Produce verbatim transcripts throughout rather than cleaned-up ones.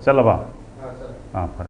ꯆꯠꯂꯕ? ꯑꯥ, ꯐꯔꯦ꯫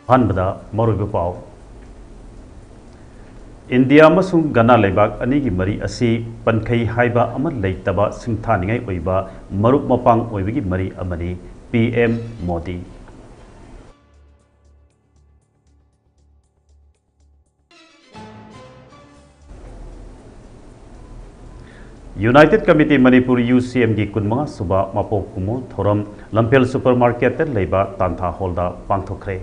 ꯑꯍꯥꯟꯕꯗ ꯃꯔꯨꯑꯣꯏꯕ ꯄꯥꯎ꯫ ꯏꯟꯗꯤꯌꯥ ꯑꯃꯁꯨꯡ ꯘꯅꯥ ꯂꯩꯕꯥꯛ ꯑꯅꯤꯒꯤ ꯃꯔꯤ ꯑꯁꯤ ꯄꯟꯈꯩ ꯍꯥꯏꯕ ꯑꯃ ꯂꯩꯇꯕ ꯁꯤꯡꯊꯥꯅꯤꯡꯉꯥꯏ ꯑꯣꯏꯕ ꯃꯔꯨꯞ ꯃꯄꯥꯡ ꯑꯣꯏꯕꯒꯤ ꯃꯔꯤ ꯑꯃꯅꯤ, P M Modi. United Committee Manipur, U C ꯑꯦꯝꯒꯤ ꯀꯨꯟꯃꯉꯥ ꯁꯨꯕ ꯃꯄꯣꯛ ꯀꯨꯝꯑꯣꯟ ꯊꯧꯔꯝ ꯂꯝꯐꯦꯜ ꯁꯨꯄꯔ ꯃꯥꯔꯀꯦꯠꯇ ꯂꯩꯕ ꯇꯥꯟꯊꯥ ꯍꯣꯜꯗ ꯄꯥꯡꯊꯣꯛꯈ꯭ꯔꯦ꯫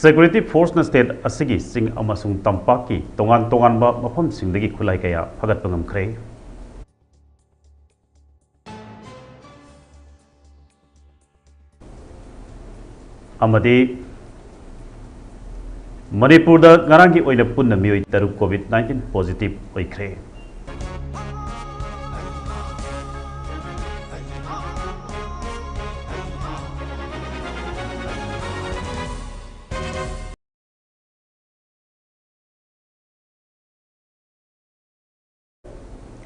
ꯁꯦꯀ꯭ꯌꯨꯔꯤꯇꯤ ꯐꯣꯔꯁꯅ ꯁ꯭ꯇꯦꯠ ꯑꯁꯤꯒꯤ ꯆꯤꯡ ꯑꯃꯁꯨꯡ ꯇꯝꯄꯥꯛꯀꯤ ꯇꯣꯉꯥꯟ ꯇꯣꯉꯥꯟꯕ ꯃꯐꯝꯁꯤꯡꯗꯒꯤ ꯈꯨꯠꯂꯥꯏ ꯀꯌꯥ ꯐꯒꯠꯄ ꯉꯝꯈ꯭ꯔꯦ꯫ ꯑꯃꯗꯤ ꯃꯅꯤꯄꯨꯔꯗ ꯉꯔꯥꯡꯒꯤ ꯑꯣꯏꯅ ꯄꯨꯟꯅ ꯃꯤꯑꯣꯏ ꯇꯔꯨꯛ COVID nineteen positive ꯑꯣꯏꯈ꯭ꯔꯦ꯫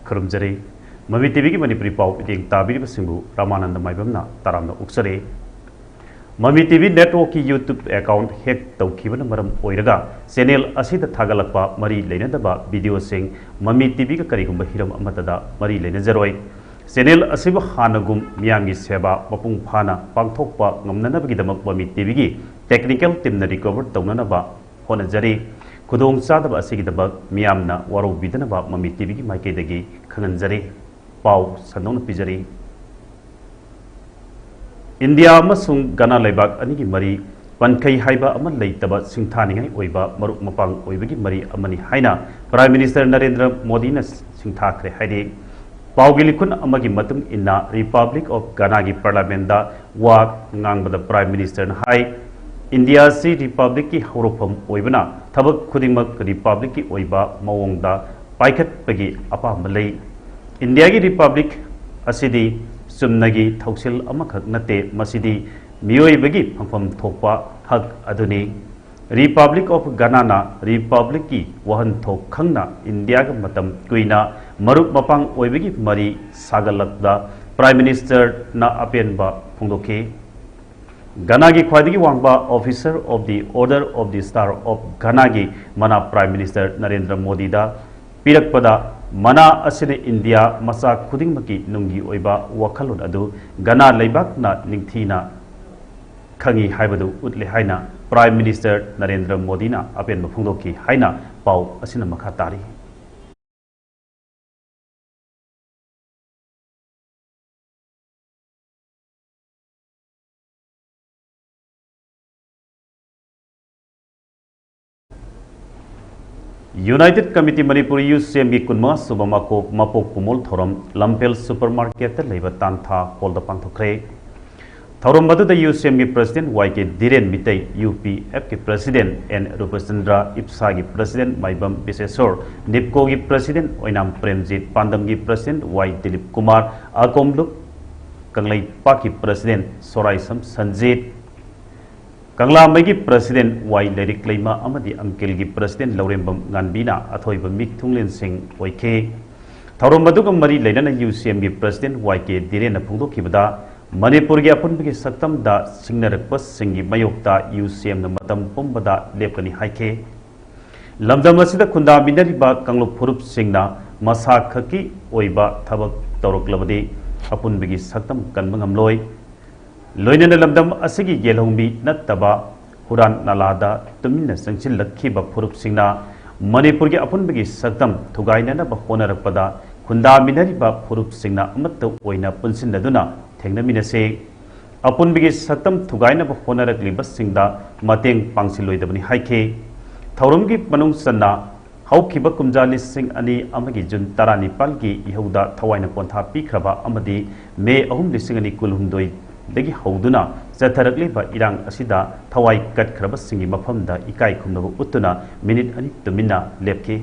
ꯈꯨꯔꯨꯝꯖꯔꯤ꯫ ꯃꯃꯤ ꯇꯤꯚꯤꯒꯤ ꯃꯅꯤꯄꯨꯔꯤ ꯄꯥꯎ ꯃꯤꯠꯌꯦꯡ ꯇꯥꯕꯤꯔꯤꯕꯁꯤꯡꯕꯨ ꯔꯥꯃꯥꯅꯟꯗ ꯃꯥꯏꯕꯝꯅ ꯇꯔꯥꯝꯅ ꯑꯣꯛꯆꯔꯤ꯫ ꯃꯃꯤ ꯇꯤꯚꯤ ꯅꯦꯠꯋꯥꯔꯛꯀꯤ YouTube account hack ꯇꯧꯈꯤꯕꯅ ꯃꯔꯝ ꯑꯣꯏꯔꯒ channel ꯑꯁꯤꯗ ꯊꯥꯒꯠꯂꯛꯄ ꯃꯔꯤ ꯂꯩꯅꯗꯕ videoꯁꯤꯡ ꯃꯃꯤ ꯇꯤꯚꯤꯒ ꯀꯔꯤꯒꯨꯝꯕ ꯍꯤꯔꯝ ꯑꯃꯠꯇꯗ ꯃꯔꯤ ꯂꯩꯅꯖꯔꯣꯏ꯫ Channel ꯑꯁꯤꯕꯨ ꯍꯥꯟꯅꯒꯨꯝ ꯃꯤꯌꯥꯝꯒꯤ ꯁꯦꯕꯥ ꯃꯄꯨꯡ ꯐꯥꯅ ꯄꯥꯡꯊꯣꯛꯄ ꯉꯝꯅꯅꯕꯒꯤꯗꯃꯛ ꯃꯃꯤ ꯇꯤꯚꯤꯒꯤ technical teamꯅ recover ꯇꯧꯅꯅꯕ ꯍꯣꯠꯅꯖꯔꯤ꯫ ꯈꯨꯗꯣꯡꯆꯥꯗꯕ ꯑꯁꯤꯒꯤꯗꯃꯛ ꯃꯤꯌꯥꯝꯅ ꯋꯥꯔꯧꯕꯤꯗꯅꯕ ꯃꯃꯤ ꯇꯤꯚꯤꯒꯤ ꯃꯥꯏꯀꯩꯗꯒꯤ ꯈꯪꯍꯟꯖꯔꯤ꯫ ꯄꯥꯎ ꯁꯟꯗꯣꯛꯅ ꯄꯤꯖꯔꯤ꯫ ꯏꯟꯗꯤꯌꯥ ꯑꯃꯁꯨꯡ ꯘꯅꯥ ꯂꯩꯕꯥꯛ ꯑꯅꯤꯒꯤ ꯃꯔꯤ ꯄꯟꯈꯩ ꯍꯥꯏꯕ ꯑꯃ ꯂꯩꯇꯕ ꯁꯤꯡꯊꯥꯅꯤꯡꯉꯥꯏ ꯑꯣꯏꯕ ꯃꯔꯨꯞ ꯃꯄꯥꯡ ꯑꯣꯏꯕꯒꯤ ꯃꯔꯤ ꯑꯃꯅꯤ ꯍꯥꯏꯅ Prime Minister ꯅꯔꯦꯟꯗ꯭ꯔ ꯃꯣꯗꯤꯅ ꯁꯤꯡꯊꯥꯈ꯭ꯔꯦ ꯍꯥꯏꯔꯤ꯫ ꯄꯥꯎꯒꯤ ꯂꯤꯈꯨꯟ ꯑꯃꯒꯤ ꯃꯇꯨꯡ ꯏꯟꯅ Republic of Ghanaꯒꯤ Parliamentꯗ ꯋꯥ ꯉꯥꯡꯕꯗ Prime Ministerꯅ ꯍꯥꯏ, ꯏꯟꯗꯤꯌꯥ ꯑꯁꯤ Republicꯀꯤ ꯍꯧꯔꯛꯐꯝ ꯑꯣꯏꯕꯅ ꯊꯕꯛ ꯈꯨꯗꯤꯡꯃꯛ Republicꯀꯤ ꯑꯣꯏꯕ ꯃꯑꯣꯡꯗ ꯄꯥꯏꯈꯠꯄꯒꯤ ꯑꯄꯥꯝꯕ ꯂꯩ꯫ ꯏꯟꯗꯤꯌꯥꯒꯤ Republic ꯑꯁꯤꯗꯤ ꯆꯨꯝꯅꯒꯤ ꯊꯧꯁꯤꯜ ꯑꯃꯈꯛ ꯅꯠꯇꯦ, ꯃꯁꯤꯗꯤ ꯃꯤꯑꯣꯏꯕꯒꯤ ꯐꯪꯐꯝ ꯊꯣꯛꯄ ꯍꯛ ꯑꯗꯨꯅꯤ꯫ Republic of Ghanaꯅ Republicꯀꯤ ꯋꯥꯍꯟꯊꯣꯛ ꯈꯪꯅ ꯏꯟꯗꯤꯌꯥꯒ ꯃꯇꯝ ꯀꯨꯏꯅ ꯃꯔꯨꯞ ꯃꯄꯥꯡ ꯑꯣꯏꯕꯒꯤ ꯃꯔꯤ ꯁꯥꯒꯠꯂꯛꯄꯗ Prime Ministerꯅ ꯑꯄꯦꯟꯕ ꯐꯣꯡꯗꯣꯛꯈꯤ꯫ ꯘꯅꯥꯒꯤ ꯈ꯭ꯋꯥꯏꯗꯒꯤ ꯋꯥꯡꯕ Officer of the Order of the Star of Ghanaꯒꯤ ꯃꯅꯥ Prime Minister ꯅꯔꯦꯟꯗ꯭ꯔ ꯃꯣꯗꯤꯗ ꯄꯤꯔꯛꯄꯗ, ꯃꯅꯥ ꯑꯁꯤꯅ ꯏꯟꯗꯤꯌꯥ ꯃꯆꯥ ꯈꯨꯗꯤꯡꯃꯛꯀꯤ ꯅꯨꯡꯒꯤ ꯑꯣꯏꯕ ꯋꯥꯈꯜꯂꯣꯟ ꯑꯗꯨ ꯘꯅꯥ ꯂꯩꯕꯥꯛꯅ ꯅꯤꯡꯊꯤꯅ ꯈꯪꯏ ꯍꯥꯏꯕꯗꯨ ꯎꯠꯂꯦ ꯍꯥꯏꯅ Prime Minister ꯅꯔꯦꯟꯗ꯭ꯔ ꯃꯣꯗꯤꯅ ꯑꯄꯦꯟꯕ ꯐꯣꯡꯗꯣꯛꯈꯤ ꯍꯥꯏꯅ ꯄꯥꯎ ꯑꯁꯤꯅ ꯃꯈꯥ ꯇꯥꯔꯤ꯫ United Committee Manipur UCMꯒꯤ ꯀꯨꯟꯃꯉꯥ ꯁꯨꯕ ꯃꯀꯣꯛ ꯃꯄꯣꯛ ꯀꯨꯃꯣꯜ ꯊꯧꯔꯝ ꯂꯝꯐꯦꯜ Supermarketꯇ ꯂꯩꯕ ꯇꯥꯟꯊꯥ Hallꯗ ꯄꯥꯡꯊꯣꯛꯈ꯭ꯔꯦ꯫ ꯊꯧꯔꯝ ꯑꯗꯨꯗ UCMꯒꯤ President YK ꯙꯤꯔꯦꯟ Meitei, UPFꯀꯤ President N ꯔꯨꯄꯆꯟꯗ꯭ꯔ, ꯏꯞꯁꯥꯒꯤ President ꯃꯥꯏꯕꯝ ꯕꯤꯁꯦꯁꯣꯔ, NEEPCOꯒꯤ President ꯑꯣꯏꯅꯥꯝ ꯄ꯭ꯔꯦꯝꯖꯤꯠ, ꯄꯥꯟꯗꯝꯒꯤ President Y ꯗꯤꯂꯤꯞ ꯀꯨꯃꯥꯔ, ꯑꯀꯣꯝꯂꯨꯞ ꯀꯪꯂꯩꯄꯥꯛꯀꯤ President ꯁꯣꯔꯥꯏꯁꯝ ꯁꯟꯖꯤꯠ, ꯀꯪꯂꯥꯃꯩꯒꯤ President Y ꯂꯩꯔꯤꯛ ꯂꯩꯃ ꯑꯃꯗꯤ ꯑꯪꯀꯤꯜꯒꯤ President ꯂꯧꯔꯦꯝꯕꯝ ꯉꯥꯟꯕꯤꯅ ꯑꯊꯣꯏꯕ ꯃꯤꯊꯨꯡꯂꯦꯟꯁꯤꯡ ꯑꯣꯏꯈꯤ꯫ ꯊꯧꯔꯝ ꯑꯗꯨꯒ ꯃꯔꯤ ꯂꯩꯅꯅ ꯌꯨ ꯁꯤ ꯑꯦꯝꯒꯤ ꯄ꯭ꯔꯁꯤꯗꯦꯟ ꯋꯥꯏ ꯀꯦ ꯙꯤꯔꯦꯟꯅ ꯐꯣꯡꯗꯣꯛꯈꯤꯕꯗ, ꯃꯅꯤꯄꯨꯔꯒꯤ ꯑꯄꯨꯟꯕꯒꯤ ꯁꯛꯇꯝꯗ ꯁꯤꯡꯅꯔꯛꯄꯁꯤꯡꯒꯤ ꯃꯥꯌꯣꯛꯇ ꯌꯨ ꯁꯤ ꯑꯦꯝꯅ ꯃꯇꯝ ꯄꯨꯝꯕꯗ ꯂꯦꯞꯀꯅꯤ ꯍꯥꯏꯈꯤ꯫ ꯂꯝꯗꯝ ꯑꯁꯤꯗ ꯈꯨꯟꯗꯥꯃꯤꯟꯅꯔꯤꯕ ꯀꯥꯡꯂꯨꯞ ꯐꯨꯔꯨꯞꯁꯤꯡꯅ ꯃꯁꯥ ꯈꯛꯀꯤ ꯑꯣꯏꯕ ꯊꯕꯛ ꯇꯧꯔꯛꯂꯕꯗꯤ ꯑꯄꯨꯟꯕꯒꯤ ꯁꯛꯇꯝ ꯀꯟꯕ ꯉꯝꯂꯣꯏ꯫ ꯂꯣꯏꯅꯅ ꯂꯝꯗꯝ ꯑꯁꯤꯒꯤ ꯌꯦꯜꯍꯧꯃꯤ ꯅꯠꯇꯕ ꯍꯨꯔꯥꯟ ꯅꯂꯥꯗ ꯇꯨꯃꯤꯟꯅ ꯆꯪꯁꯤꯜꯂꯛꯈꯤꯕ ꯐꯨꯔꯨꯞꯁꯤꯡꯅ ꯃꯅꯤꯄꯨꯔꯒꯤ ꯑꯄꯨꯟꯕꯒꯤ ꯁꯛꯇꯝ ꯊꯨꯒꯥꯏꯅꯅꯕ ꯍꯣꯠꯅꯔꯛꯄꯗ ꯈꯨꯟꯗꯥꯃꯤꯟꯅꯔꯤꯕ ꯐꯨꯔꯨꯞꯁꯤꯡꯅ ꯑꯃꯠꯇ ꯑꯣꯏꯅ ꯄꯨꯟꯁꯤꯟꯅꯗꯨꯅ ꯊꯦꯡꯅꯃꯤꯟꯅꯁꯤ꯫ ꯑꯄꯨꯟꯕꯒꯤ ꯁꯛꯇꯝ ꯊꯨꯒꯥꯏꯅꯕ ꯍꯣꯠꯅꯔꯛꯂꯤꯕꯁꯤꯡꯗ ꯃꯇꯦꯡ ꯄꯥꯡꯁꯤꯜꯂꯣꯏꯗꯕꯅꯤ ꯍꯥꯏꯈꯤ꯫ ꯊꯧꯔꯝꯒꯤ ꯃꯅꯨꯡ ꯆꯟꯅ ꯍꯧꯈꯤꯕ ꯀꯨꯝꯖꯥ ꯂꯤꯁꯤꯡ ꯑꯅꯤ ꯑꯃꯒꯤ ꯖꯨꯟ ꯇꯔꯥꯅꯤꯄꯥꯜꯒꯤ ꯏꯍꯧꯗ ꯊꯋꯥꯏꯅ ꯄꯣꯟꯊꯥ ꯄꯤꯈ꯭ꯔꯕ ꯑꯃꯗꯤ ꯃꯦ ꯑꯍꯨꯝ ꯂꯤꯁꯤꯡ ꯑꯅꯤ ꯀꯨꯟꯍꯨꯝꯗꯣꯏꯗꯒꯤ ꯍꯧꯗꯨꯅ ꯆꯠꯊꯔꯛꯂꯤꯕ ꯏꯔꯥꯡ ꯑꯁꯤꯗ ꯊꯋꯥꯏ ꯀꯠꯈ꯭ꯔꯕꯁꯤꯡꯒꯤ ꯃꯐꯝꯗ ꯏꯀꯥꯏ ꯈꯨꯝꯅꯕ ꯎꯠꯇꯨꯅ ꯃꯤꯅꯤꯠ ꯑꯅꯤ ꯇꯨꯃꯤꯟꯅ ꯂꯦꯞꯈꯤ꯫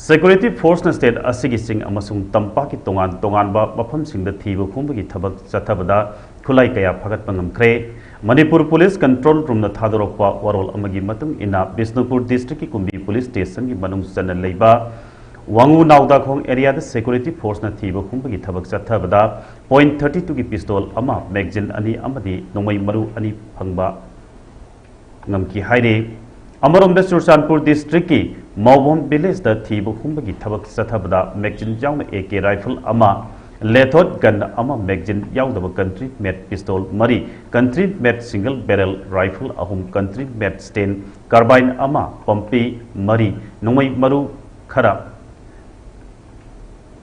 Security forceꯅ state ꯑꯁꯤꯒꯤ ꯆꯤꯡ ꯑꯃꯁꯨꯡ ꯇꯝꯄꯥꯛꯀꯤ ꯇꯣꯉꯥꯟ ꯇꯣꯉꯥꯟꯕ ꯃꯐꯝꯁꯤꯡꯗ ꯊꯤꯕ ꯍꯨꯝꯕꯒꯤ ꯊꯕꯛ ꯆꯠꯊꯕꯗ ꯈꯨꯠꯂꯥꯏ ꯀꯌꯥ ꯐꯥꯒꯠꯄ ꯉꯝꯈ꯭ꯔꯦ꯫ ꯃꯅꯤꯄꯨꯔ police control roomꯅ ꯊꯥꯗꯣꯔꯛꯄ ꯋꯥꯔꯣꯜ ꯑꯃꯒꯤ ꯃꯇꯨꯡ ꯏꯟꯅ, ꯕꯤꯁꯅꯨꯄꯨꯔ districtꯀꯤ ꯀꯨꯝꯕꯤ police stationꯒꯤ ꯃꯅꯨꯡ ꯆꯟꯅ ꯂꯩꯕ ꯋꯥꯉꯨ ꯅꯥꯎꯗꯥꯈꯣꯡ areaꯗ security forceꯅ ꯊꯤꯕ ꯍꯨꯝꯕꯒꯤ ꯊꯕꯛ ꯆꯠꯊꯕꯗ point thirty twoꯒꯤ pistol ꯑꯃ, magazine ꯑꯅꯤ ꯑꯃꯗꯤ ꯅꯣꯡꯃꯩ ꯃꯔꯨ ꯑꯅꯤ ꯐꯪꯕ ꯉꯝꯈꯤ ꯍꯥꯏꯔꯤ꯫ ꯑꯃꯔꯣꯝꯗ, ꯆꯨꯔꯆꯥꯟꯄꯨꯔ districtꯀꯤ ꯃꯥꯎꯕꯣꯝ villageꯗ ꯊꯤꯕ ꯍꯨꯝꯕꯒꯤ ꯊꯕꯛ ꯆꯠꯊꯕꯗ magazine ꯌꯥꯎꯅ A K rifle ꯑꯃ, lethot gun ꯑꯃ, magazine ꯌꯥꯎꯗꯕ country made pistol ꯃꯔꯤ, country made single barrel rifle ꯑꯍꯨꯝ, country made Sten carbine ꯑꯃ, ꯄꯝꯄꯤ ꯃꯔꯤ, ꯅꯣꯡꯃꯩ ꯃꯔꯨ ꯈꯔ,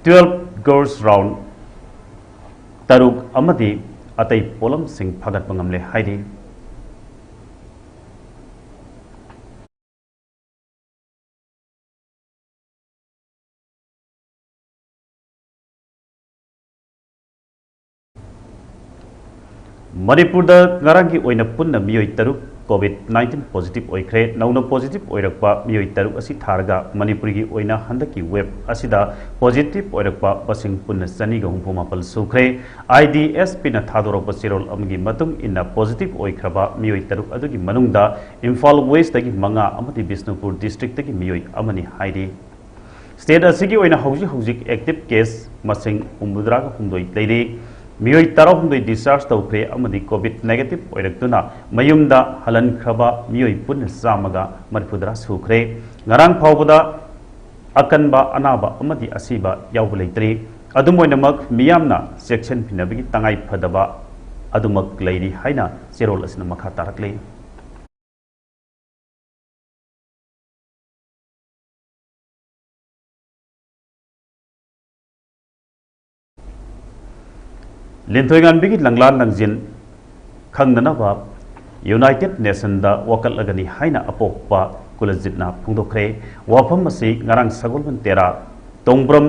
twelve gauge round ꯇꯔꯨꯛ ꯑꯃꯗꯤ ꯑꯇꯩ ꯄꯣꯠꯂꯝꯁꯤꯡ ꯐꯥꯒꯠꯄ ꯉꯝꯂꯦ ꯍꯥꯏꯔꯤ꯫ ꯃꯅꯤꯄꯨꯔꯗ ꯉꯔꯥꯡꯒꯤ ꯑꯣꯏꯅ ꯄꯨꯟꯅ ꯃꯤꯑꯣꯏ ꯇꯔꯨꯛ ꯀꯣꯚꯤꯗ ꯅꯥꯏꯟꯇꯤꯟ ꯄꯣꯖꯤꯇꯤꯚ ꯑꯣꯏꯈ꯭ꯔꯦ꯫ ꯅꯧꯅ ꯄꯣꯖꯤꯇꯤꯚ ꯑꯣꯏꯔꯛꯄ ꯃꯤꯑꯣꯏ ꯇꯔꯨꯛ ꯑꯁꯤ ꯊꯥꯔꯒ ꯃꯅꯤꯄꯨꯔꯒꯤ ꯑꯣꯏꯅ ꯍꯟꯗꯛꯀꯤ ꯋꯦꯕ ꯑꯁꯤꯗ ꯄꯣꯖꯤꯇꯤꯚ ꯑꯣꯏꯔꯛꯄ ꯃꯁꯤꯡ ꯄꯨꯟꯅ ꯆꯅꯤꯒ ꯍꯨꯝꯐꯨ ꯃꯥꯄꯜ ꯁꯨꯈ꯭ꯔꯦ꯫ ꯑꯥꯏ ꯗꯤ ꯑꯦꯁ ꯄꯤꯅ ꯊꯥꯗꯣꯔꯛꯄ ꯆꯦꯔꯣꯜ ꯑꯃꯒꯤ ꯃꯇꯨꯡ ꯏꯟꯅ ꯄꯣꯖꯤꯇꯤꯚ ꯑꯣꯏꯈ꯭ꯔꯕ ꯃꯤꯑꯣꯏ ꯇꯔꯨꯛ ꯑꯗꯨꯒꯤ ꯃꯅꯨꯡꯗ ꯏꯝꯐꯥꯜ ꯋꯦꯁꯇꯒꯤ ꯃꯉꯥ ꯑꯃꯗꯤ ꯕꯤꯁꯅꯨꯄꯨꯔ ꯗꯤꯁꯇ꯭ꯔꯤꯛꯇꯒꯤ ꯃꯤꯑꯣꯏ ꯑꯃꯅꯤ ꯍꯥꯏꯔꯤ꯫ ꯁ꯭ꯇꯦꯠ ꯑꯁꯤꯒꯤ ꯑꯣꯏꯅ ꯍꯧꯖꯤꯛ ꯍꯧꯖꯤꯛ ꯑꯦꯛꯇꯤꯚ ꯀꯦꯁ ꯃꯁꯤꯡ ꯍꯨꯝꯐꯨꯇꯔꯥꯒ ꯍꯨꯝꯗꯣꯏ ꯂꯩꯔꯤ꯫ ꯃꯤꯑꯣꯏ ꯇꯔꯥꯍꯨꯝꯗꯣꯏ ꯗꯤꯁꯆꯥꯔꯖ ꯇꯧꯈ꯭ꯔꯦ ꯑꯃꯗꯤ ꯀꯣꯚꯤꯗ ꯅꯦꯒꯦꯇꯤꯚ ꯑꯣꯏꯔꯛꯇꯨꯅ ꯃꯌꯨꯝꯗ ꯍꯜꯍꯟꯈ꯭ꯔꯕ ꯃꯤꯑꯣꯏ ꯄꯨꯟꯅ ꯆꯥꯝꯃꯒ ꯃꯔꯤꯐꯨꯇꯔꯥ ꯁꯨꯈ꯭ꯔꯦ꯫ ꯉꯔꯥꯡ ꯐꯥꯎꯕꯗ ꯑꯀꯟꯕ ꯑꯅꯥꯕ ꯑꯃꯗꯤ ꯑꯁꯤꯕ ꯌꯥꯎꯕ ꯂꯩꯇ꯭ꯔꯤ꯫ ꯑꯗꯨꯝ ꯑꯣꯏꯅꯃꯛ ꯃꯤꯌꯥꯝꯅ ꯆꯦꯛꯁꯤꯟꯕꯤꯅꯕꯒꯤ ꯇꯉꯥꯏ ꯐꯗꯕ ꯑꯗꯨꯃꯛ ꯂꯩꯔꯤ ꯍꯥꯏꯅ ꯆꯦꯔꯣꯜ ꯑꯁꯤꯅ ꯃꯈꯥ ꯇꯥꯔꯛꯂꯤ꯫ ꯂꯤꯟꯊꯣꯏꯉꯥꯟꯕꯤꯒꯤ ꯂꯪꯂꯥ ꯂꯪꯖꯤꯟ ꯈꯪꯅꯅꯕ ꯌꯨꯅꯥꯏꯇꯦꯗ ꯅꯦꯁꯟꯗ ꯋꯥꯀꯠꯂꯒꯅꯤ ꯍꯥꯏꯅ ꯑꯄꯣꯛꯄ ꯀꯨꯂꯖꯤꯠꯅ ꯐꯣꯡꯗꯣꯛꯈ꯭ꯔꯦ꯫ ꯋꯥꯐꯝ ꯑꯁꯤ ꯉꯔꯥꯡ ꯁꯒꯣꯜꯕꯟ ꯇꯦꯔꯥ ꯇꯣꯡꯕ꯭ꯔꯝ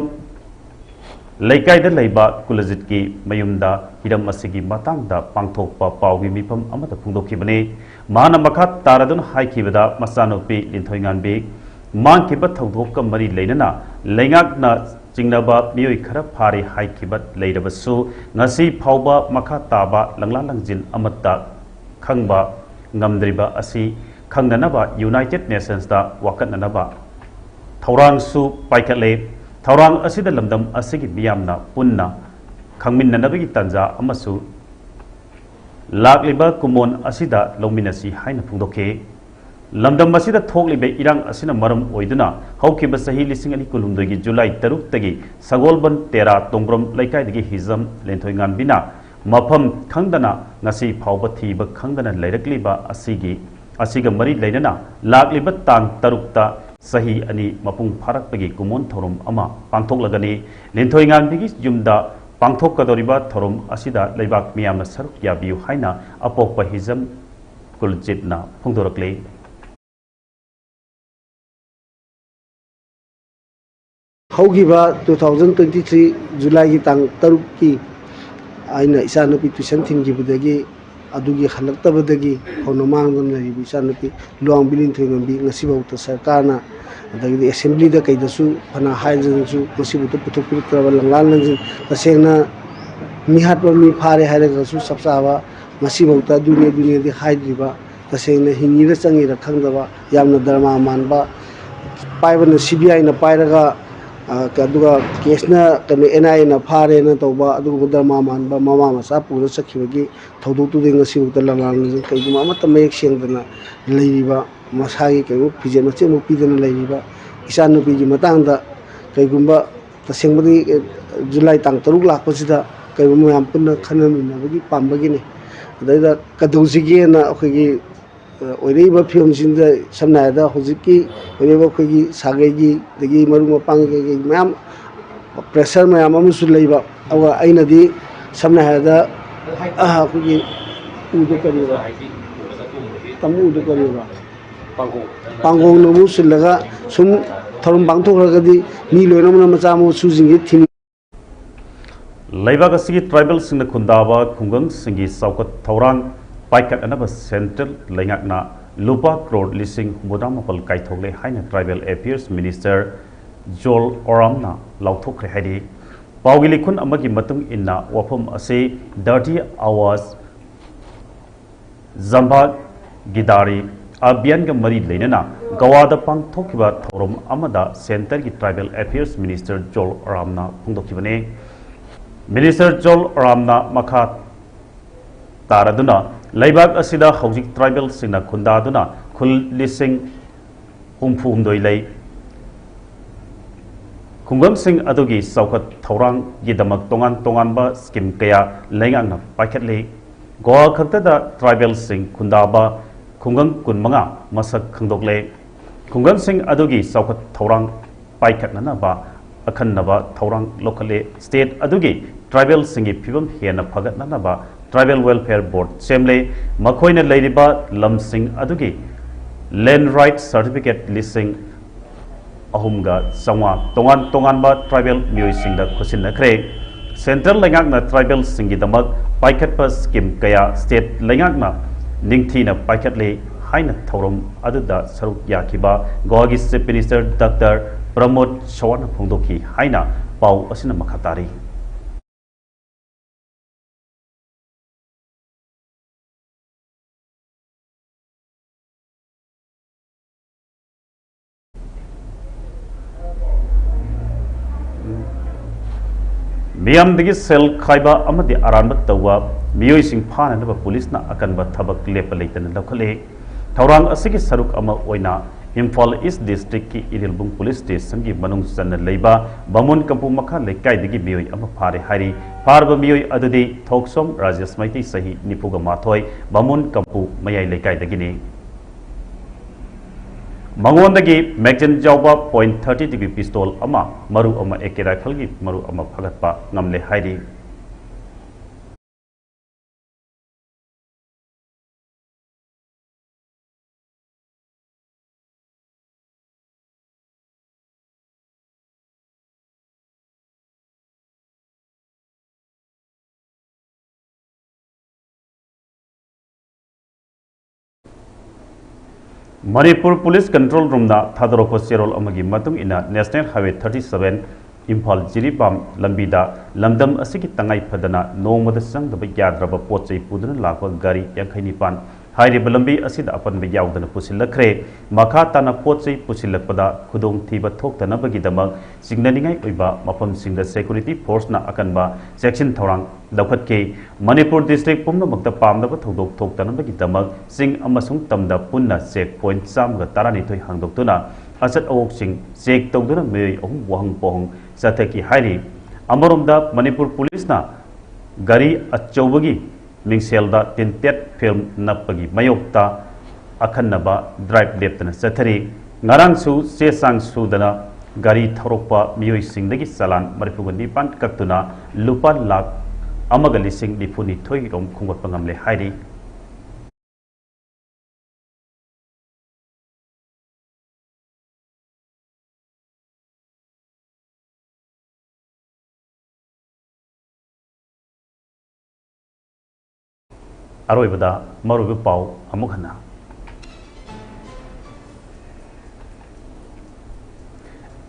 ꯂꯩꯀꯥꯏꯗ ꯂꯩꯕ ꯀꯨꯂꯖꯤꯠꯀꯤ ꯃꯌꯨꯝꯗ ꯍꯤꯔꯝ ꯑꯁꯤꯒꯤ ꯃꯇꯥꯡꯗ ꯄꯥꯡꯊꯣꯛꯄ ꯄꯥꯎꯒꯤ ꯃꯤꯐꯝ ꯑꯃꯗ ꯐꯣꯡꯗꯣꯛꯈꯤꯕꯅꯤ꯫ ꯃꯍꯥꯛꯅ ꯃꯈꯥ ꯇꯥꯔꯗꯨꯅ ꯍꯥꯏꯈꯤꯕꯗ, ꯃꯆꯥꯅꯨꯄꯤ ꯂꯤꯟꯊꯣꯏꯉꯥꯟꯕꯤ ꯃꯥꯡꯈꯤꯕ ꯊꯧꯗꯣꯛꯀ ꯃꯔꯤ ꯂꯩꯅꯅ ꯂꯩꯉꯥꯛꯅ ꯆꯤꯡꯅꯕ ꯃꯤꯑꯣꯏ ꯈꯔ ꯐꯥꯔꯤ ꯍꯥꯏꯈꯤꯕ ꯂꯩꯔꯕꯁꯨ, ꯉꯁꯤ ꯐꯥꯎꯕ ꯃꯈꯥ ꯇꯥꯕ ꯂꯪꯂꯥ ꯂꯪꯖꯤꯟ ꯑꯃꯠꯇ ꯈꯪꯕ ꯉꯝꯗ꯭ꯔꯤꯕ ꯑꯁꯤ ꯈꯪꯅꯅꯕ ꯌꯨꯅꯥꯏꯇꯦꯗ ꯅꯦꯁꯟꯁꯇ ꯋꯥꯀꯠꯅꯅꯕ ꯊꯧꯔꯥꯡꯁꯨ ꯄꯥꯏꯈꯠꯂꯦ꯫ ꯊꯧꯔꯥꯡ ꯑꯁꯤꯗ ꯂꯝꯗꯝ ꯑꯁꯤꯒꯤ ꯃꯤꯌꯥꯝꯅ ꯄꯨꯟꯅ ꯈꯪꯃꯤꯟꯅꯅꯕꯒꯤ ꯇꯥꯟꯖꯥ ꯑꯃꯁꯨ ꯂꯥꯛꯂꯤꯕ ꯀꯨꯝꯑꯣꯟ ꯑꯁꯤꯗ ꯂꯧꯃꯤꯟꯅꯁꯤ ꯍꯥꯏꯅ ꯐꯣꯡꯗꯣꯛꯈꯤ꯫ ꯂꯝꯗꯝ ꯑꯁꯤꯗ ꯊꯣꯛꯂꯤꯕ ꯏꯔꯥꯡ ꯑꯁꯤꯅ ꯃꯔꯝ ꯑꯣꯏꯗꯨꯅ ꯍꯧꯈꯤꯕ ꯆꯍꯤ ꯂꯤꯁꯤꯡ ꯑꯅꯤ ꯀꯨꯟꯍꯨꯝꯗꯣꯏꯒꯤ ꯖꯨꯂꯥꯏ ꯇꯔꯨꯛꯇꯒꯤ ꯁꯒꯣꯜꯕꯟ ꯇꯦꯔꯥ ꯇꯣꯡꯕ꯭ꯔꯝ ꯂꯩꯀꯥꯏꯗꯒꯤ ꯍꯤꯖꯝ ꯂꯦꯟꯊꯣꯏꯉꯥꯟꯕꯤꯅ ꯃꯐꯝ ꯈꯪꯗꯅ ꯉꯁꯤ ꯐꯥꯎꯕ ꯊꯤꯕ ꯈꯪꯗꯅ ꯂꯩꯔꯛꯂꯤꯕ ꯑꯁꯤꯒꯤ, ꯑꯁꯤꯒ ꯃꯔꯤ ꯂꯩꯅꯅ ꯂꯥꯛꯂꯤꯕ ꯇꯥꯡ ꯇꯔꯨꯛꯇ ꯆꯍꯤ ꯑꯅꯤ ꯃꯄꯨꯡ ꯐꯥꯔꯛꯄꯒꯤ ꯀꯨꯝꯑꯣꯟ ꯊꯧꯔꯝ ꯑꯃ ꯄꯥꯡꯊꯣꯛꯂꯒꯅꯤ꯫ ꯂꯦꯟꯊꯣꯏꯉꯥꯟꯕꯤꯒꯤ ꯌꯨꯝꯗ ꯄꯥꯡꯊꯣꯛꯀꯗꯧꯔꯤꯕ ꯊꯧꯔꯝ ꯑꯁꯤꯗ ꯂꯩꯕꯥꯛ ꯃꯤꯌꯥꯝꯅ ꯁꯔꯨꯛ ꯌꯥꯕꯤꯌꯨ ꯍꯥꯏꯅ ꯑꯄꯣꯛꯄ ꯍꯤꯖꯝ ꯀꯨꯜꯖꯤꯠꯅ ꯐꯣꯡꯗꯣꯔꯛꯂꯤ꯫ ꯍꯧꯈꯤꯕ two thousand twenty three ꯖꯨꯂꯥꯏꯒꯤ ꯇꯥꯡ ꯇꯔꯨꯛꯀꯤ ꯑꯩꯅ ꯏꯆꯥꯅꯨꯄꯤ ꯇꯨꯏꯁꯟ ꯊꯤꯟꯈꯤꯕꯗꯒꯤ ꯑꯗꯨꯒꯤ ꯍꯜꯂꯛꯇꯕꯗꯒꯤ ꯍꯧꯅ ꯃꯥꯡꯗꯨꯅ ꯂꯩꯔꯤꯕ ꯏꯆꯥꯅꯨꯄꯤ ꯂꯨꯋꯥꯡꯕꯤ ꯂꯤꯟꯊꯣꯏꯉꯝꯕꯤ ꯉꯁꯤꯐꯥꯎꯗ ꯁꯔꯀꯥꯔꯅ, ꯑꯗꯒꯤꯗꯤ ꯑꯦꯁꯦꯝꯕ꯭ꯂꯤꯗ ꯀꯩꯗꯁꯨ ꯐꯅ ꯍꯥꯏꯗꯨꯅꯁꯨ ꯉꯁꯤꯐꯥꯎꯗ ꯄꯨꯊꯣꯛꯄꯤꯔꯛꯇ꯭ꯔꯕ, ꯂꯪꯂꯥꯟ ꯂꯪꯁꯤꯟ, ꯇꯁꯦꯡꯅ ꯃꯤꯍꯥꯠꯄ ꯃꯤ ꯐꯥꯔꯦ ꯍꯥꯏꯔꯒꯁꯨ ꯆꯞ ꯆꯥꯕ ꯉꯁꯤꯐꯥꯎꯗ ꯑꯗꯨꯅꯤ ꯑꯗꯨꯅꯤꯗꯤ ꯍꯥꯏꯗ꯭ꯔꯤꯕ, ꯇꯁꯦꯡꯅ ꯍꯤꯡꯉꯤꯔ ꯆꯪꯉꯤꯔ ꯈꯪꯗꯕ, ꯌꯥꯝꯅ ꯗ꯭ꯔꯃꯥ ꯃꯥꯟꯕ, ꯄꯥꯏꯕꯅ ꯁꯤ ꯕꯤ ꯑꯥꯏꯅ ꯄꯥꯏꯔꯒ, ꯑ, ꯑꯗꯨꯒ ꯀꯦꯁꯅ ꯀꯩꯅꯣ ꯑꯦꯟ ꯑꯥꯏ ꯑꯦꯅ ꯐꯥꯔꯦꯅ ꯇꯧꯕ ꯑꯗꯨꯒꯨꯝꯕ ꯗ꯭ꯔꯃꯥ ꯃꯥꯟꯕ, ꯃꯃꯥ ꯃꯆꯥ ꯄꯨꯔ ꯆꯠꯈꯤꯕꯒꯤ ꯊꯧꯗꯣꯛꯇꯨꯗꯒꯤ ꯉꯁꯤꯐꯥꯎꯗ ꯂꯪꯂꯥꯟ ꯀꯩꯒꯨꯝꯕ ꯑꯃꯠꯇ ꯃꯌꯦꯛ ꯁꯦꯡꯗꯅ ꯂꯩꯔꯤꯕ, ꯃꯁꯥꯒꯤ ꯀꯩꯒꯨꯝꯕ ꯐꯤꯖꯦꯠ ꯃꯆꯦꯠ ꯑꯃ ꯄꯤꯗꯅ ꯂꯩꯔꯤꯕ ꯏꯆꯥꯅꯨꯄꯤꯒꯤ ꯃꯇꯥꯡꯗ ꯀꯩꯒꯨꯝꯕ ꯇꯁꯦꯡꯕꯗꯤ, ꯑꯦ, ꯖꯨꯂꯥꯏ ꯇꯥꯡ ꯇꯔꯨꯛ ꯂꯥꯛꯄꯁꯤꯗ ꯀꯩꯒꯨꯝꯕ ꯃꯌꯥꯝ ꯄꯨꯟꯅ ꯈꯟꯅ ꯅꯩꯅꯕꯒꯤ ꯄꯥꯝꯕꯒꯤꯅꯤ꯫ ꯑꯗꯩꯗ ꯀꯩꯗꯧꯁꯤꯒꯦꯅ ꯑꯩꯈꯣꯏꯒꯤ, ꯑ, ꯑꯣꯏꯔꯛꯏꯕ ꯐꯤꯕꯝꯁꯤꯗ ꯁꯝꯅ ꯍꯥꯏꯔꯕꯗ ꯍꯧꯖꯤꯛꯀꯤ ꯑꯣꯏꯔꯤꯕ ꯑꯩꯈꯣꯏꯒꯤ ꯁꯥꯒꯩꯒꯤ ꯑꯗꯒꯤ ꯃꯔꯨꯞ ꯃꯄꯥꯡ ꯀꯩꯀꯩ ꯃꯌꯥꯝ ꯄ꯭ꯔꯦꯁꯔ ꯃꯌꯥꯝ ꯑꯃꯁꯨ ꯂꯩꯕ꯫ ꯑꯗꯨꯒ ꯑꯩꯅꯗꯤ ꯁꯝꯅ ꯍꯥꯏꯔꯕꯗ, ꯑ, ꯑꯩꯈꯣꯏꯒꯤ ꯎꯗꯣ ꯀꯔꯤꯕ? ꯇꯝ ꯎꯗꯣ ꯀꯔꯤꯕ? ꯄꯥꯡꯒꯣꯡ꯫ ꯄꯥꯡꯒꯣꯡꯅ ꯑꯃꯨꯛ ꯁꯤꯜꯂꯒ ꯁꯨꯝ ꯊꯧꯔꯝ ꯄꯥꯡꯊꯣꯛꯈ꯭ꯔꯒꯗꯤ ꯃꯤ ꯂꯣꯏꯅꯃꯛꯅ ꯃꯆꯥ ꯃꯁꯨꯁꯤꯡꯁꯦ ꯊꯤꯟ ꯂꯩꯕꯥꯛ ꯑꯁꯤꯒꯤ ꯇ꯭ꯔꯥꯏꯕꯦꯜꯁꯤꯡꯅ ꯈꯨꯟꯗꯥꯕ ꯈꯨꯡꯒꯪꯁꯤꯡꯒꯤ ꯆꯥꯎꯈꯠ ꯊꯧꯔꯥꯡ ꯄꯥꯏꯈꯠꯅꯅꯕ ꯁꯦꯟꯇ꯭ꯔꯦꯜ ꯂꯩꯉꯥꯛꯅ ꯂꯨꯄꯥ ꯀ꯭ꯔꯣꯔ ꯂꯤꯁꯤꯡ ꯍꯨꯝꯐꯨꯇꯔꯥ ꯃꯥꯄꯜ ꯀꯥꯏꯊꯣꯛꯂꯦ ꯍꯥꯏꯅ ꯇ꯭ꯔꯥꯏꯕꯦꯜ ꯑꯦꯐꯤꯌꯔꯁ ꯃꯤꯅꯤꯁꯇꯔ ꯖꯣꯜ ꯑꯣꯔꯥꯝꯅ ꯂꯥꯎꯊꯣꯛꯈ꯭ꯔꯦ ꯍꯥꯏꯔꯤ꯫ ꯄꯥꯎꯒꯤ ꯂꯤꯈꯨꯟ ꯑꯃꯒꯤ ꯃꯇꯨꯡ ꯏꯟꯅ ꯋꯥꯐꯝ ꯑꯁꯤ ꯗꯔꯇꯤ ꯑꯋꯥꯖ ꯖꯝꯚꯥ ꯒꯤꯗꯥꯔꯤ ꯑꯚꯤꯌꯥꯟꯒ ꯃꯔꯤ ꯂꯩꯅꯅ ꯒꯋꯥꯗ ꯄꯥꯡꯊꯣꯛꯈꯤꯕ ꯊꯧꯔꯝ ꯑꯃꯗ ꯁꯦꯟꯇꯔꯒꯤ ꯇ꯭ꯔꯥꯏꯕꯦꯜ ꯑꯦꯐꯤꯌꯔꯁ ꯃꯤꯅꯤꯁꯇꯔ ꯖꯣꯜ ꯑꯣꯔꯥꯝꯅ ꯐꯣꯡꯗꯣꯛꯈꯤꯕꯅꯤ꯫ ꯃꯤꯅꯤꯁꯇꯔ ꯖꯣꯜ ꯑꯣꯔꯥꯝꯅ ꯃꯈꯥ ꯇꯥꯔꯗꯨꯅ ꯂꯩꯕꯥꯛ ꯑꯁꯤꯗ ꯍꯧꯖꯤꯛ ꯇ꯭ꯔꯥꯏꯕꯦꯜꯁꯤꯡꯅ ꯈꯨꯟꯗꯥꯗꯨꯅ ꯈꯨꯜ ꯂꯤꯁꯤꯡ ꯍꯨꯝꯐꯨꯍꯨꯝꯗꯣꯏ ꯂꯩ꯫ ꯈꯨꯡꯒꯪꯁꯤꯡ ꯑꯗꯨꯒꯤ ꯆꯥꯎꯈꯠ ꯊꯧꯔꯥꯡꯒꯤꯗꯃꯛ ꯇꯣꯉꯥꯟ ꯇꯣꯉꯥꯟꯕ ꯁ꯭ꯀꯤꯝ ꯀꯌꯥ ꯂꯩꯉꯥꯛꯅ ꯄꯥꯏꯈꯠꯂꯤ꯫ ꯒꯣꯋꯥ ꯈꯛꯇꯗ ꯇ꯭ꯔꯥꯏꯕꯦꯜꯁꯤꯡ ꯈꯨꯟꯗꯥꯕ ꯈꯨꯡꯒꯪ ꯀꯨꯟꯃꯉꯥ ꯃꯁꯛ ꯈꯪꯗꯣꯛꯂꯦ꯫ ꯈꯨꯡꯒꯪꯁꯤꯡ ꯑꯗꯨꯒꯤ ꯆꯥꯎꯈꯠ ꯊꯧꯔꯥꯡ ꯄꯥꯏꯈꯠꯅꯅꯕ ꯑꯈꯟꯅꯕ ꯊꯧꯔꯥꯡ ꯂꯧꯈꯠꯂꯦ꯫ ꯁ꯭ꯇꯦꯠ ꯑꯗꯨꯒꯤ ꯇ꯭ꯔꯥꯏꯕꯦꯜꯁꯤꯡꯒꯤ ꯐꯤꯕꯝ ꯍꯦꯟꯅ ꯐꯒꯠꯅꯅꯕ ꯇ꯭ꯔꯥꯏꯕꯦꯜ ꯋꯦꯜꯐꯤꯌꯔ ꯕꯣꯔꯗ ꯁꯦꯝꯂꯦ꯫ ꯃꯈꯣꯏꯅ ꯂꯩꯔꯤꯕ ꯂꯝꯁꯤꯡ ꯑꯗꯨꯒꯤ ꯂꯦꯟꯗ ꯔꯥꯏꯠ ꯁꯥꯔꯇꯤꯐꯤꯀꯦꯠ ꯂꯤꯁꯤꯡ ꯑꯍꯨꯝꯒ ꯆꯥꯝꯃꯉꯥ ꯇꯣꯉꯥꯟ ꯇꯣꯉꯥꯟꯕ ꯇ꯭ꯔꯥꯏꯕꯦꯜ ꯃꯤꯑꯣꯏꯁꯤꯡꯗ ꯈꯨꯠꯁꯤꯟꯅꯈ꯭ꯔꯦ꯫ ꯁꯦꯟꯇ꯭ꯔꯦꯜ ꯂꯩꯉꯥꯛꯅ ꯇ꯭ꯔꯥꯏꯕꯦꯜꯁꯤꯡꯒꯤꯗꯃꯛ ꯄꯥꯏꯈꯠꯄ scheme ꯀꯌꯥ state ꯂꯩꯉꯥꯛꯅ ꯅꯤꯡꯊꯤꯅ ꯄꯥꯏꯈꯠꯂꯤ ꯍꯥꯏꯅ ꯊꯧꯔꯝ ꯑꯗꯨꯗ ꯁꯔꯨꯛ ꯌꯥꯈꯤꯕ ꯒꯣꯋꯥꯒꯤ Chief Minister Doctor ꯄ꯭ꯔꯃꯣꯗ ꯁꯋꯥꯟꯅ ꯐꯣꯡꯗꯣꯛꯈꯤ ꯍꯥꯏꯅ ꯄꯥꯎ ꯑꯁꯤꯅ ꯃꯈꯥ ꯇꯥꯔꯤ꯫ ꯃꯤꯌꯥꯝꯗꯒꯤ ꯁꯦꯜ ꯈꯥꯏꯕ ꯑꯃꯗꯤ ꯑꯔꯥꯟꯕ ꯇꯧꯕ ꯃꯤꯑꯣꯏꯁꯤꯡ ꯐꯥꯅꯅꯕ ꯄꯨꯂꯤꯁꯅ ꯑꯀꯟꯕ ꯊꯕꯛ ꯂꯦꯞꯄ ꯂꯩꯇꯅ ꯂꯧꯈꯠꯂꯤ꯫ ꯊꯧꯔꯥꯡ ꯑꯁꯤꯒꯤ ꯁꯔꯨꯛ ꯑꯃ ꯑꯣꯏꯅ ꯏꯝꯐꯥꯜ ꯏꯁ ꯗꯤꯁꯇ꯭ꯔꯤꯛꯀꯤ ꯏꯔꯤꯜꯕꯨꯡ ꯄꯨꯂꯤꯁ ꯁ꯭ꯇꯦꯁꯟꯒꯤ ꯃꯅꯨꯡ ꯆꯟꯅ ꯂꯩꯕ ꯕꯥꯃꯣꯟ ꯀꯝꯄꯨ ꯃꯈꯥ ꯂꯩꯀꯥꯏꯗꯒꯤ ꯃꯤꯑꯣꯏ ꯑꯃ ꯐꯥꯔꯦ ꯍꯥꯏꯔꯤ꯫ ꯐꯥꯔꯕ ꯃꯤꯑꯣꯏ ꯑꯗꯨꯗꯤ ꯊꯣꯛꯁꯣꯝ ꯔꯥꯖꯦꯁ ꯃꯩꯇꯩ, ꯆꯍꯤ ꯅꯤꯐꯨꯒ ꯃꯥꯊꯣꯏ, ꯕꯥꯃꯣꯟ ꯀꯝꯄꯨ ꯃꯌꯥꯏ ꯂꯩꯀꯥꯏꯗꯒꯤꯅꯤ꯫ ꯃꯉꯣꯟꯗꯒꯤ magazine ꯌꯥꯎꯕ point thirty degree pistol ꯑꯃ, ꯃꯔꯨ ꯑꯃ, ꯑꯦ ꯀꯦ rifleꯒꯤ ꯃꯔꯨ ꯑꯃ ꯐꯥꯒꯠꯄ ꯉꯝꯂꯦ ꯍꯥꯏꯔꯤ꯫ ꯃꯅꯤꯄꯨꯔ ꯄꯨꯂꯤꯁ control roomꯅ ꯊꯥꯗꯣꯔꯛꯄ ꯆꯦꯔꯣꯜ ꯑꯃꯒꯤ ꯃꯇꯨꯡ ꯏꯟꯅ, National Highway thirty seven Imphal Jiribam ꯂꯝꯕꯤꯗ ꯂꯝꯗꯝ ꯑꯁꯤꯒꯤ ꯇꯉꯥꯏ ꯐꯗꯅ ꯅꯣꯡꯃꯗ ꯆꯪꯗꯕ ꯌꯥꯗ꯭ꯔꯕ ꯄꯣꯠ ꯆꯩ ꯄꯨꯗꯨꯅ ꯂꯥꯛꯄ ꯒꯥꯔꯤ ꯌꯥꯡꯈꯩ ꯅꯤꯄꯥꯟ ꯍꯥꯏꯔꯤꯕ ꯂꯝꯕꯤ ꯑꯁꯤꯗ ꯑꯄꯟꯕ ꯌꯥꯎꯗꯅ ꯄꯨꯁꯤꯜꯂꯛꯈ꯭ꯔꯦ꯫ ꯃꯈꯥ ꯇꯥꯅ ꯄꯣꯠ ꯆꯩ ꯄꯨꯁꯤꯜꯂꯛꯄꯗ ꯈꯨꯗꯣꯡꯊꯤꯕ ꯊꯣꯛꯇꯅꯕꯒꯤꯗꯃꯛ ꯆꯤꯡꯅꯅꯤꯡꯉꯥꯏ ꯑꯣꯏꯕ ꯃꯐꯝꯁꯤꯡꯗ security forceꯅ ꯑꯀꯟꯕ ꯆꯦꯛꯁꯤꯟ ꯊꯧꯔꯥꯡ ꯂꯧꯈꯠꯈꯤ꯫ ꯃꯅꯤꯄꯨꯔ district ꯄꯨꯝꯅꯃꯛꯇ ꯄꯥꯝꯗꯕ ꯊꯧꯗꯣꯛ ꯊꯣꯛꯇꯅꯕꯒꯤꯗꯃꯛ ꯆꯤꯡ ꯑꯃꯁꯨꯡ ꯇꯝꯗ ꯄꯨꯟꯅ check point ꯆꯥꯝꯃꯒ ꯇꯔꯥꯅꯤꯊꯣꯏ ꯍꯥꯡꯗꯣꯛꯇꯨꯅ ꯑꯆꯠ ꯑꯋꯣꯛꯁꯤꯡ check ꯇꯧꯗꯨꯅ ꯃꯤꯑꯣꯏ ꯑꯍꯨꯝ ꯋꯥꯍꯪ ꯄꯥꯎꯍꯪ ꯆꯠꯊꯈꯤ ꯍꯥꯏꯔꯤ꯫ ꯑꯃꯔꯣꯝꯗ ꯃꯅꯤꯄꯨꯔ ꯄꯨꯂꯤꯁꯅ ꯒꯥꯔꯤ ꯑꯆꯧꯕꯒꯤ ꯃꯤꯡꯁꯦꯜꯗ tinted film ꯅꯞꯄꯒꯤ ꯃꯥꯌꯣꯛꯇ ꯑꯈꯟꯅꯕ drive ꯂꯦꯞꯇꯅ ꯆꯠꯊꯔꯤ꯫ ꯉꯔꯥꯡꯁꯨ ꯆꯦ ꯆꯥꯡ ꯁꯨꯗꯅ ꯒꯥꯔꯤ ꯊꯧꯔꯛꯄ ꯃꯤꯑꯣꯏꯁꯤꯡꯗꯒꯤ ꯆꯂꯥꯟ ꯃꯔꯤꯐꯨꯒ ꯅꯤꯄꯥꯟ ꯀꯛꯇꯨꯅ ꯂꯨꯄꯥ ꯂꯥꯈ ꯑꯃꯒ ꯂꯤꯁꯤꯡ ꯅꯤꯐꯨ ꯅꯤꯊꯣꯏ ꯔꯣꯝ ꯈꯣꯝꯒꯠꯄ ꯉꯝꯂꯦ ꯍꯥꯏꯔꯤ꯫ ꯑꯔꯣꯏꯕꯗ ꯃꯔꯨꯑꯣꯏꯕ ꯄꯥꯎ ꯑꯃꯨꯛ ꯍꯟꯅ꯫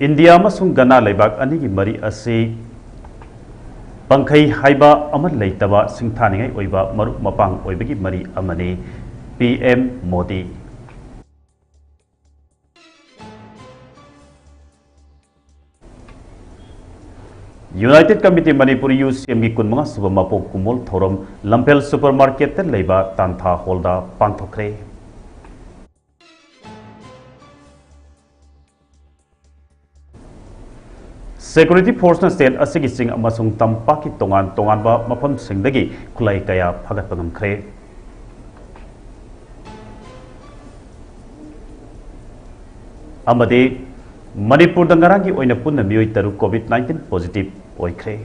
ꯏꯟꯗꯤꯌꯥ ꯑꯃꯁꯨꯡ ꯒꯅꯥ ꯂꯩꯕꯥꯛ ꯑꯅꯤꯒꯤ ꯃꯔꯤ ꯑꯁꯤ ꯄꯪꯈꯩ ꯍꯥꯏꯕ ꯑꯃ ꯂꯩꯇꯕ ꯁꯤꯡꯊꯥꯅꯤꯡꯉꯥꯏ ꯑꯣꯏꯕ ꯃꯔꯨꯞ ꯃꯄꯥꯡ ꯑꯣꯏꯕꯒꯤ ꯃꯔꯤ ꯑꯃꯅꯤ, P M Modi. United Committee Manipur, U C ꯑꯦꯝꯒꯤ ꯀꯨꯟꯃꯉꯥ ꯁꯨꯕ ꯃꯄꯣꯛ ꯀꯨꯝꯑꯣꯜ ꯊꯧꯔꯝ ꯂꯝꯐꯦꯜ ꯁꯨꯄꯔ ꯃꯥꯔꯀꯦꯠꯇ ꯂꯩꯕ ꯇꯥꯟꯊꯥ ꯍꯣꯜꯗ ꯄꯥꯡꯊꯣꯛꯈ꯭ꯔꯦ꯫ ꯁꯦꯀ꯭ꯌꯨꯔꯤꯇꯤ ꯐꯣꯔꯁꯅ ꯁ꯭ꯇꯦꯠ ꯑꯁꯤꯒꯤ ꯆꯤꯡ ꯑꯃꯁꯨꯡ ꯇꯝꯄꯥꯛꯀꯤ ꯇꯣꯉꯥꯟ ꯇꯣꯉꯥꯟꯕ ꯃꯐꯝꯁꯤꯡꯗꯒꯤ ꯈꯨꯠꯂꯥꯏ ꯀꯌꯥ ꯐꯥꯒꯠꯄ ꯉꯝꯈ꯭ꯔꯦ꯫ ꯑꯃꯗꯤ ꯃꯅꯤꯄꯨꯔꯗ ꯉꯔꯥꯡꯒꯤ ꯑꯣꯏꯅ ꯄꯨꯟꯅ ꯃꯤꯑꯣꯏ ꯇꯔꯨꯛ COVID nineteen positive ꯑꯣꯏꯈ꯭ꯔꯦ꯫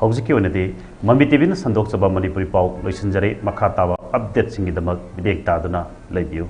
ꯍꯧꯖꯤꯛꯀꯤ ꯑꯣꯏꯅꯗꯤ ꯃꯃꯤ ꯇꯤꯚꯤꯅ ꯁꯟꯗꯣꯛꯆꯕ ꯃꯅꯤꯄꯨꯔꯤ ꯄꯥꯎ ꯂꯣꯏꯁꯤꯟꯖꯔꯦ꯫ ꯃꯈꯥ ꯇꯥꯕ ꯑꯞꯗꯦꯠꯁꯤꯡꯒꯤꯗꯃꯛ ꯃꯤꯠꯌꯦꯡ ꯇꯥꯗꯨꯅ ꯂꯩꯕꯤꯌꯨ꯫